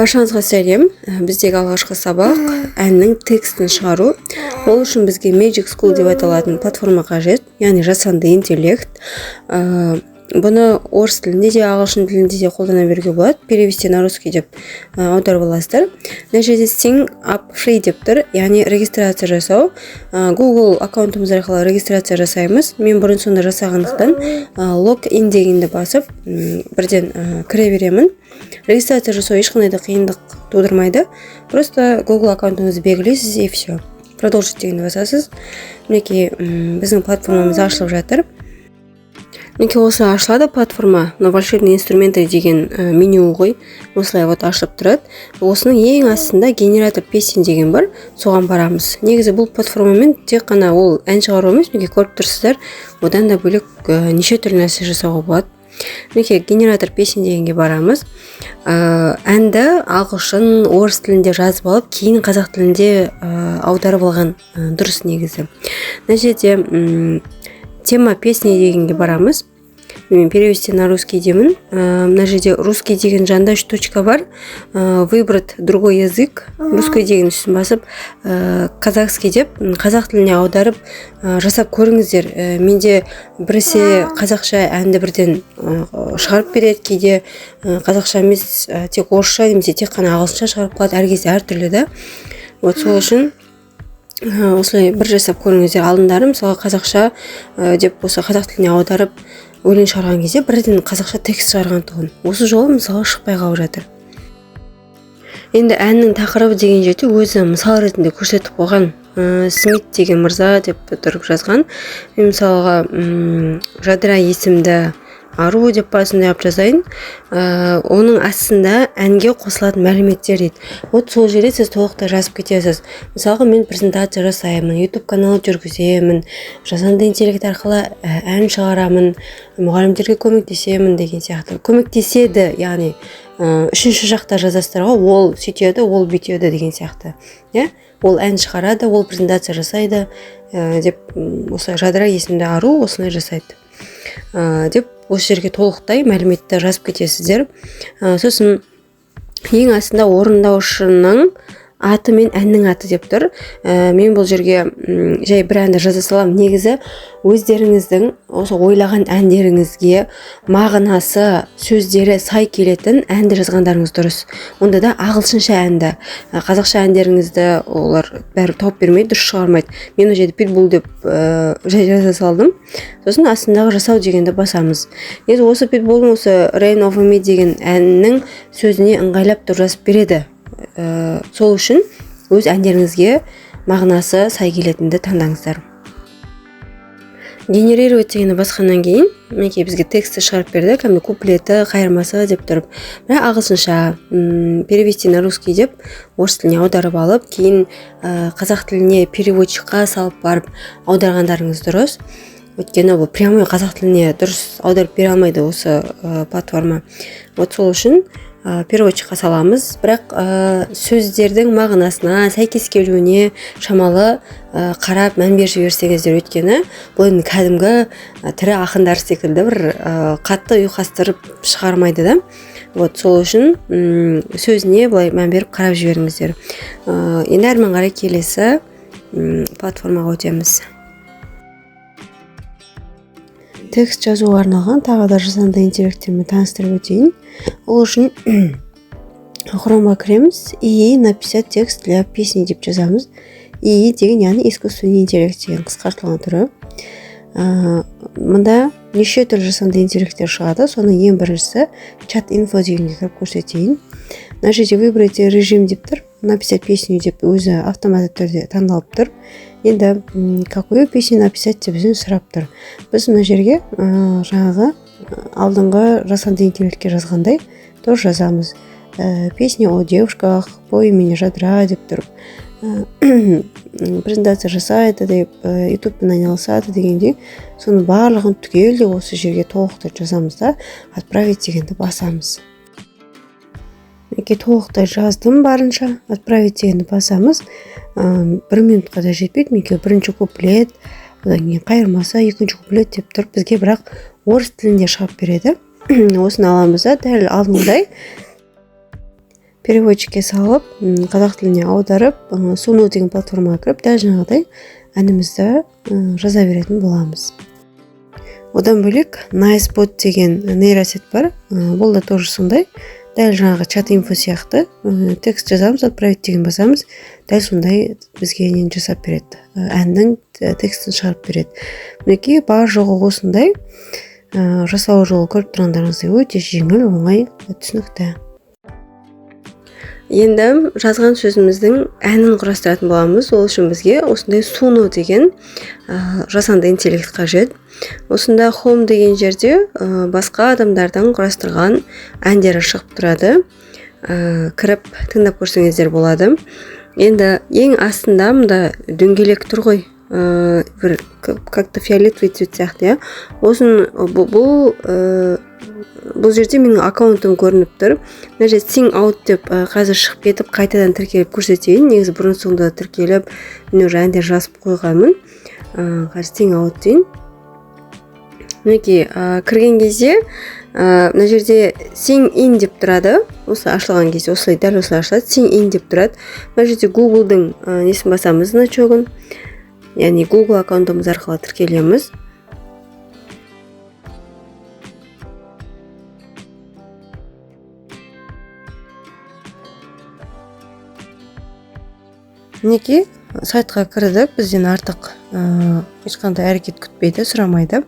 Баршаңызға сәлем! Біздегі алғашқы сабақ – әннің текстін шығару. Ол үшін бізге Magic School деп аталатын платформа қажет, яғни жасанды интеллект. Бұны орыс тілінде де, ағылшын тілінде де қолдана беруге болады. «Перевести на русский» деп аударып аласыздар. Мына жерде «Sign up free» деп тұр, яғни регистрация жасау. Google аккаунтымыз арқылы регистрация жасаймыз. Мен бұрын сонда жасағандықтан, «Log in» дегенді басып, бірден кіре беремін. Регистрация жасау ешқандай да қиындық тудырмайды, просто Google аккаунтыңызды белгілейсіз, и все. «Продолжить» дегенді басасыз. Мінекей, біздің платформамыз ашылып жатыр. Мінекей, осылай ашылады платформа. Мына «Волшебные инструменты» деген меню ғой, осылай вот ашылып тұрады. Осының ең астында «Генератор песен» деген бар, соған барамыз. Негізі бұл платформамен тек қана ол ән шығару емес, мінекей, көріп тұрсыздар, одан да бөлек неше түрлі нәрсе жасауға болады. Мінекей, «Генератор песен» дегенге барамыз. Әнді ағылшын, орыс тілінде жазып алып, кейін қазақ тілінде аударып алған дұрыс негізі. Мына жерде «Тема песни» дегенге барамыз. Мен «Перевести на русский» деймін. Мына жерде «Русский» деген жанында үш точка бар, «Выбрать другой язык», «Русский» деген үстін басып, «Казахский» деп қазақ тіліне аударып жасап көріңіздер. Менде біресе қазақша әнді бірден шығарып береді, кейде қазақша емес, тек орысша немесе тек қана ағылшынша шығарып қалады. Әр кезде әртүрлі да. Вот сол үшін осылай бір жасап көріңіздер. Алдындары, мысалы, қазақша деп осы қазақ тіліне аударып өлең шығарған кезде бірден қазақша текст шығарған тұғын. Осы жолы, мысалы, шықпай қалып жатыр. Енді «Әннің тақырыбы» деген жерде өзі мысал ретінде көрсетіп қойған, Смит деген мырза деп тұрып жазған. Мен, мысалға, Жадыра есімді ару деп па, сондай қылып жазайын. Оның астында «Әнге қосылатын мәліметтер» дейді. Вот сол жерде сіз толықтай жазып кетесіз. Мысалға, мен презентация жасаймын, YouTube канал жүргіземін, жасанды интеллект арқылы ән шығарамын, мұғалімдерге көмектесемін деген сияқты. Көмектеседі, яғни үшінші жақта жазасыздар ғой, ол сөйтеді, ол бүйтеді деген сияқты, иә. Ол ән шығарады, ол презентация жасайды деп, осы Жадыра есімді ару осылай жасайды деп, осы жерге толықтай мәліметті жазып кетесіздер. Сосын ең астында «Орындаушының аты мен әннің аты» деп тұр. Мен бұл жерге жай бір әнді жаза саламын. Негізі өздеріңіздің осы ойлаған әндеріңізге мағынасы, сөздері сай келетін әнді жазғандарыңыз дұрыс. Онда да ағылшынша әнді. Қазақша әндеріңізді олар бәрі тауып бермейді, дұрыс шығармайды. Мен ол жерде «Питбул» деп жай жаза салдым. Сосын астындағы «Жасау» дегенді басамыз. Негізі осы Питбулдың осы «Rain Over Me» деген әннің сөзіне ыңғайлап тұрып жазып береді. Сол үшін өз әндеріңізге мағынасы сай келетінді таңдаңыздар. «Генерировать» дегенді басқаннан кейін, мінекей, бізге текстті шығарып берді, кәдімгі куплеті, қайырмасы деп тұрып. Бірақ ағылшынша, «Перевести на русский» деп орыс тіліне аударып алып, кейін қазақ тіліне переводчикқа салып барып аударғандарыңыз дұрыс, өйткені бұл прямой қазақ тіліне дұрыс аударып бере алмайды осы платформа. Вот сол үшін переводчикқа саламыз, бірақ сөздердің мағынасына сәйкес келуіне шамалы қарап, мән беріп жіберсеңіздер, өйткені бұл енді кәдімгі тірі ақындар секілді бір қатты ұйқастырып шығармайды да. Вот сол үшін сөзіне былай мән беріп қарап жіберіңіздер. Енді әрмен қарай келесі платформаға өтеміз. Текст жазуға арналған тағы да жасанды интеллекттермен таныстырып өтейін. Ол үшін Хромға кіреміз и «Написать текст для песни» деп жазамыз. ИИ деген, яғни искусственный интеллект деген қысқартылған түрі. Мында неше түрлі жасанды интеллекттер шығады. Соның ең біріншісі «Чат инфо» дегенге кіріп көрсетейін. Мына жерде «Выбрать режим» деп тұр. «Написать песню» деп өзі автоматты түрде таңдалып тұр. Енді «Какую песню написать?» деп бізден сұрап тұр. Біз мына жерге жаңағы алдыңғы жасанды интеллектке жазғандай тоже жазамыз. «Песня о девушках по имени Жадыра» деп тұрып, презентация жасайды деп, ютубпен айналысады дегендей, соның барлығын түгелдей осы жерге толықтай жазамыз да, «Отправить» дегенді басамыз. Мінекей, толықтай жаздым барынша. «Отправить» дегенді басамыз. Бір минутқа да жетпейді. Мінекей, бірінші куплет, одан кейін қайырмасы, екінші куплет деп тұрып бізге, бірақ орыс тілінде шығарып береді. Осыны аламыз да, дәл алдыңғыдай Переводчикке салып, қазақ тіліне аударып, Suno деген платформаға кіріп, дәл жаңағыдай әнімізді жаза беретін боламыз. Одан бөлек Nicebot деген нейросеть бар. Бұл да тоже сондай, дәл жаңағы чат инфо сияқты, текст жазамыз, «Отправить» деген басамыз, дәл сондай бізге нені жасап береді, әннің текстін шығарып береді. Мінекей, бар жоғы осындай. Жасау жолы, көріп тұрғандарыңыздай, өте жеңіл, оңай, түсінікті. Енді жазған сөзіміздің әнін құрастыратын боламыз. Ол үшін бізге осындай Suno деген жасанды интеллект қажет. Осында «Home» деген жерде басқа адамдардың құрастырған әндері шығып тұрады. Кіріп тыңдап көрсеңіздер болады. Енді ең астында мында дөңгелек тұр ғой, бір как то фиолетовый цвет сияқты, иә. Осыны бұл жерде менің аккаунтым көрініп тұр. Мына жерде «Sign out» деп, қазір шығып кетіп, қайтадан тіркеліп көрсетейін. Негізі бұрын соңды тіркеліп, мен уже әндер жазып қойғанмын. Қазір «Sign out» дейін. Мінекей, кірген кезде мына жерде «Sign in» деп тұрады. Осы ашылған кезде осылай, дәл осылай ашылады, «Sign in» деп тұрады. Мына жерде Гуглдың несін басамыз, значогын, яғни Google аккаунтымыз арқылы тіркелеміз. Мінекей, сайтқа кірдік. Бізден артық ешқандай әрекет күтпейді, сұрамайды.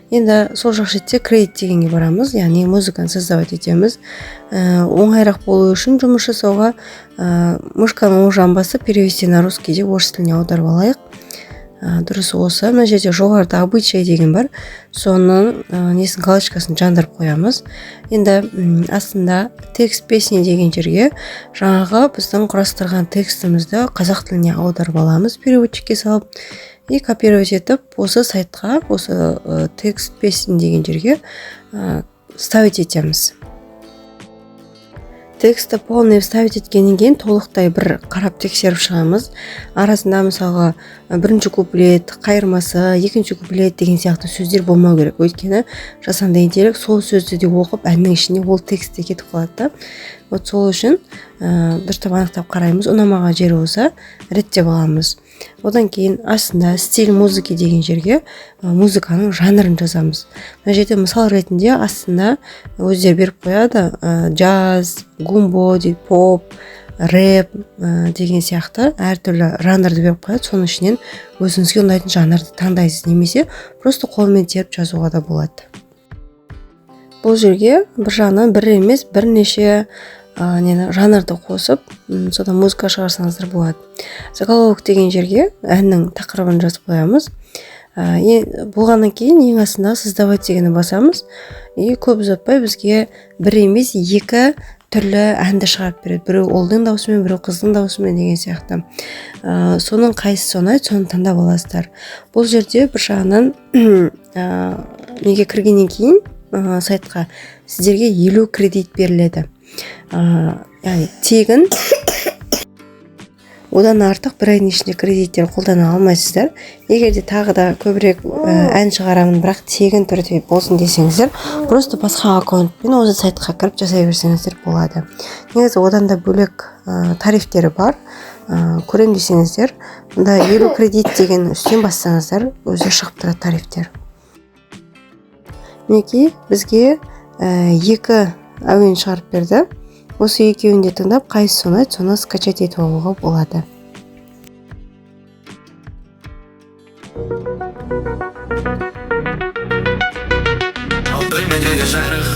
Енді сол жақ шетте «Create» дегенге барамыз, яғни музыканы создавать етеміз. Оңайырақ болу үшін жұмыс жасауға, мышканың оң жағын басып, «Перевести на русский» деп орыс тіліне аударып алайық. Дұрыс осы. Мына жерде жоғарыда «Обычай» деген бар, соның несін, галочкасын жандырып қоямыз. Енді астында «Текст песни» деген жерге жаңағы біздің құрастырған текстімізді қазақ тіліне аударып аламыз переводчикке салып и копировать етіп, осы сайтқа, осы «Текст песни» деген жерге вставить етеміз. Текстті полный вставить еткеннен кейін толықтай бір қарап, тексеріп шығамыз. Арасында, мысалға, бірінші куплет, қайырмасы, екінші куплет деген сияқты сөздер болмау керек, өйткені жасанды интеллект сол сөзді де оқып, әннің ішінде ол текст те кетіп қалады да. Вот сол үшін дұрыстап анықтап қараймыз, ұнамаған жері болса, реттеп аламыз. Одан кейін астында «Стиль музыки» деген жерге музыканың жанрын жазамыз. Мына жерде мысал ретінде астында өздері беріп қояды, джаз, гумбо дейді, поп, рэп деген сияқты әртүрлі жанрды беріп қояды. Соның ішінен өзіңізге ұнайтын жанрды таңдайсыз немесе просто қолмен теріп жазуға да болады. Бұл жерге бір жағынан бір емес, бірнеше нені, жанрды қосып, содан музыка шығарсаңыздар болады. «Заголовок» деген жерге әннің тақырыбын жазып қоямыз. Болғаннан кейін ең астында «Создавать» дегенді басамыз и көп ұзатпай бізге бір емес, екі түрлі әнді шығарып береді: біреу ұлдың даусымен, біреу қыздың даусымен деген сияқты. Соның қайсысы ұнайды, соны таңдап аласыздар. Бұл жерде бір жағынан неге кіргеннен кейін, сайтқа сіздерге 50 кредит беріледі, яғни тегін. Одан артық бір айдың ішінде кредиттер қолдана алмайсыздар. Егер де тағы да көбірек ән шығарамын, бірақ тегін түрде болсын десеңіздер, просто басқа аккаунтпен осы сайтқа кіріп жасай берсеңіздер болады. Негізі одан да бөлек тарифтері бар. Көрем десеңіздер, мында «50 кредит» деген үстен бассаңыздар, өзі шығып тұрады тарифтер. Мінекей, бізге екі әуен шығарып берді. Осы екеуін де тыңдап, қайсысы ұнайды, соны скачать етіп алуға болады. Ал бөлмедегі жарық,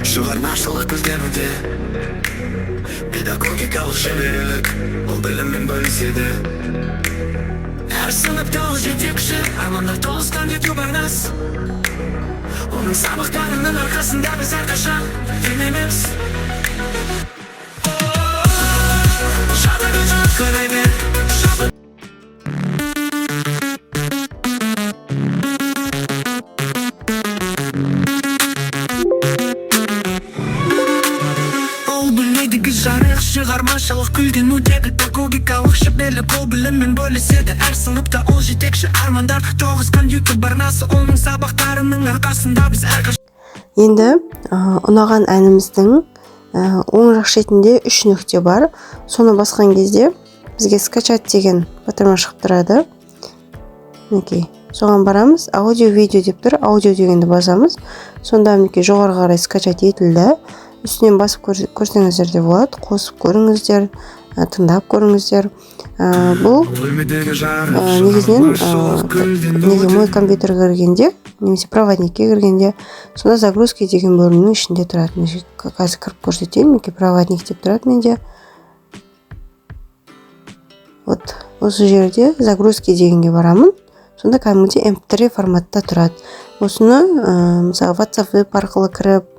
шығармашылық ізденуде. Педагогикалық шеберлік, ол біліммен бөліседі. Әр сыныпта ол жетекші, армандар толысқан YouTube арнасы. Оның сабақтарының арқасында біз әрқашан демеміз. Шатағы жарқырай бер. Шабыт. Ол бөлмедегі жарық, шығармашылық гүлденуде. Педагогикалық шеберлік, ол біліммен бөліседі. Әр сыныпта ол жетекші, армандар тоғысқан YouTube арнасы. Оның сабақтарының арқасында біз әрқашан Енді ұнаған әніміздің Оң жақ шетінде үш нүкте бар. Соны басқан кезде бізге «Скачать» деген батырма шығып тұрады. Мінекей, соған барамыз. «Аудио», «Видео» деп тұр. «Аудио» дегенді басамыз. Сонда, мінекей, жоғары қарай скачать етілді. Үстінен басып көрсеңіздер де болады, қосып көріңіздер, тыңдап көріңіздер. Бұл Бөлмедегі жарық негізінен шығармашылық неге «Мой компьютерге» кіргенде немесе «Проводникке» кіргенде, сонда «Загрузки» деген бөлімнің ішінде тұрады. Міне, қазір кіріп көрсетейін. Мінекей, «Проводник» деп тұрады менде. Вот осы жерде «Загрузки» дегенге барамын. Сонда кәдімгідей MP3 форматта тұрады. Осыны мысалы, WhatsApp Web арқылы кіріп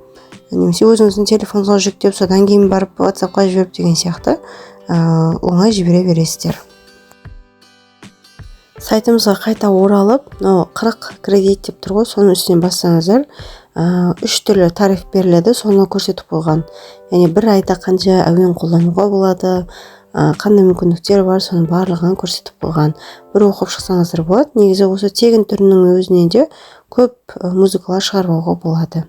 немесе өзіңіздің телефоныңызға жүктеп, содан кейін барып WhatsAppқа жіберіп деген сияқты, оңай жібере бересіздер. Сайтымызға қайта оралып, мынау 40 кредит деп тұр ғой, соның үстінен бассаңыздар, үш түрлі тариф беріледі. Соны көрсетіп қойған, яғни бір айда қанша әуен қолдануға болады, қандай мүмкіндіктер бар, соның барлығын көрсетіп қойған. Бір оқып шықсаңыздар болады. Негізі осы тегін түрінің өзінен де көп музыкалар шығарып алуға болады.